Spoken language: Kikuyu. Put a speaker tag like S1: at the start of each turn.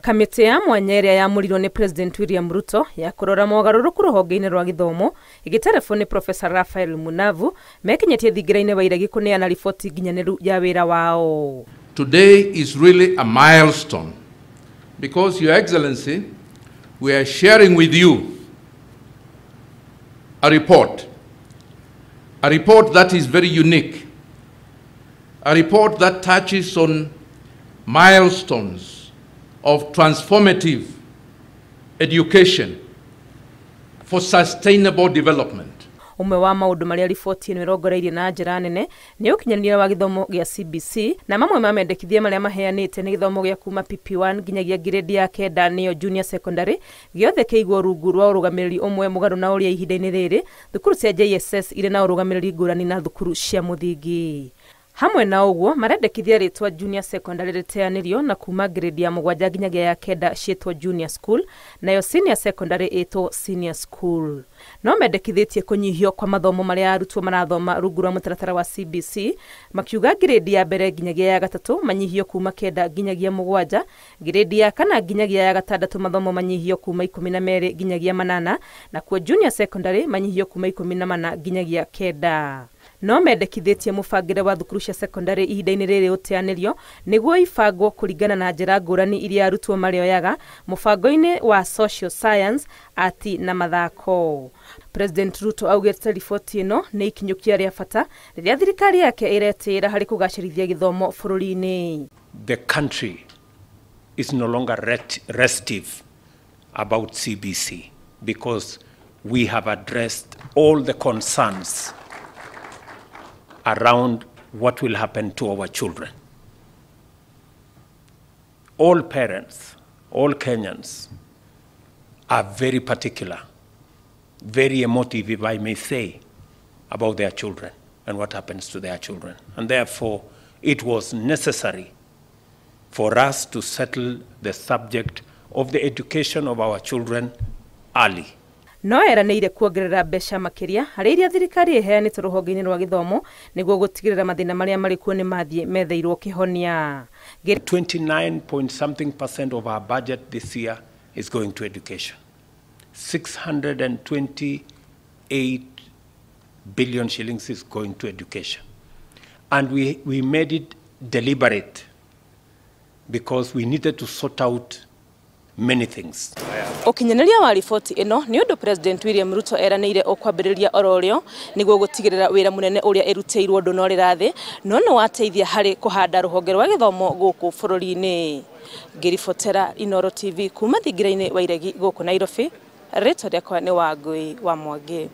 S1: Kamĩtĩ ya mwanya ĩrĩa yamũrirwo nĩ President William Ruto ya kũrora mogarũrũku rũhonge-inĩ rwa gĩthomo ĩgĩterebwo nĩ Professor Raphael Munavu mekinyĩtie thingira-inĩ wa iregi kũneana riboti nginyanĩru ya wĩra wao.
S2: Today is really a milestone because, Your Excellency, we are sharing with you a report that is very unique, a report that touches on milestones of transformative education for sustainable development.
S1: Ũmwe wa maũndũ marĩa riboti ĩno ĩrongoreirie na njĩra nene nĩ ũkinyanĩria wa gĩthomo gĩa CBC, na mamwe ma mendekithia marĩa maheanĩte nĩ gĩthomo gĩa kuma PP1 nginyagia grade ya 9, nĩyo junior secondary, gĩothe kĩigwo rungu rwa ũrũgamĩrĩri ũmwe, mũgarũ na ũrĩa ihinda-inĩ rĩrĩ thukuru cia JSS irĩ na ũrũgamĩrĩri ngũrani na thukuru cia mũthingi. Hamwe na ũguo, marendekithia rĩtwa junior secondary rĩteanĩrio na kuma grade ya 7 nginyagia ya 9 ciĩtwo junior school, nayo senior secondary ĩtwo senior school. No mendekithĩtie kũnyihio kwa mathomo marĩa arutwo marathoma rungu rwa mũtaratara wa CBC, makiuga grade ya 1 nginyagia ya 3 manyihio kuma 9 nginyagia 7, grade ya 4 nginyagia ya 6 mathomo manyihio kuma 12 nginyagia 8, nakuo junior secondary manyihio kuma 14 nginyagia 9. No mendekithĩtie mũbangĩre wa thukuru cia secondary ihinda-inĩ rĩrĩ ũteanĩrio nĩguo ibangwo kũringana na njĩra ngũrani iria arutwo marĩoyaga mũbango-inĩ wa social science, art na mathako. President Ruto augĩte riboti ĩno nĩ ikinyũkia rĩa bata rĩrĩa thirikari yake ĩretĩĩra harĩ kũgacĩrithia gĩthomo bũrũri-inĩ.
S3: The country is no longer restive about CBC because we have addressed all the concerns around what will happen to our children. All parents, all Kenyans are very particular, very emotive, if I may say, about their children and what happens to their children. And therefore, it was necessary for us to settle the subject of the education of our children early.
S1: No eranĩire kuongerera mbeca makĩria harĩ iria thirikari ĩheanĩte rũhonge-inĩ rwa gĩthomo nĩguo gũtigĩrĩra mathĩna marĩa marĩ kuo nĩ mathiĩ metheirwo kĩhonia.
S3: 29 point something percent of our budget this year is going to education. 628 billion shillings is going to education. And we made it deliberate because we needed to sort out many things.
S1: Ũkinyanĩria wa riboti ĩno nĩ ũndũ President William Ruto eranĩire ũkwambĩrĩria ororĩo nĩguo gũtigĩrĩra wĩra mũnene ũrĩa ĩrutĩirwo ndũnorĩra thĩ, no nĩ wateithia harĩ kũhanda rũhonge rwa gĩthomo gũkũ bũrũri-inĩ. Ngĩribotera Inooro TV kuma thingira-inĩ wa iregi gũkũ Nairobi, rĩtwa rĩakwa nĩ Wangũi wa Mwangi.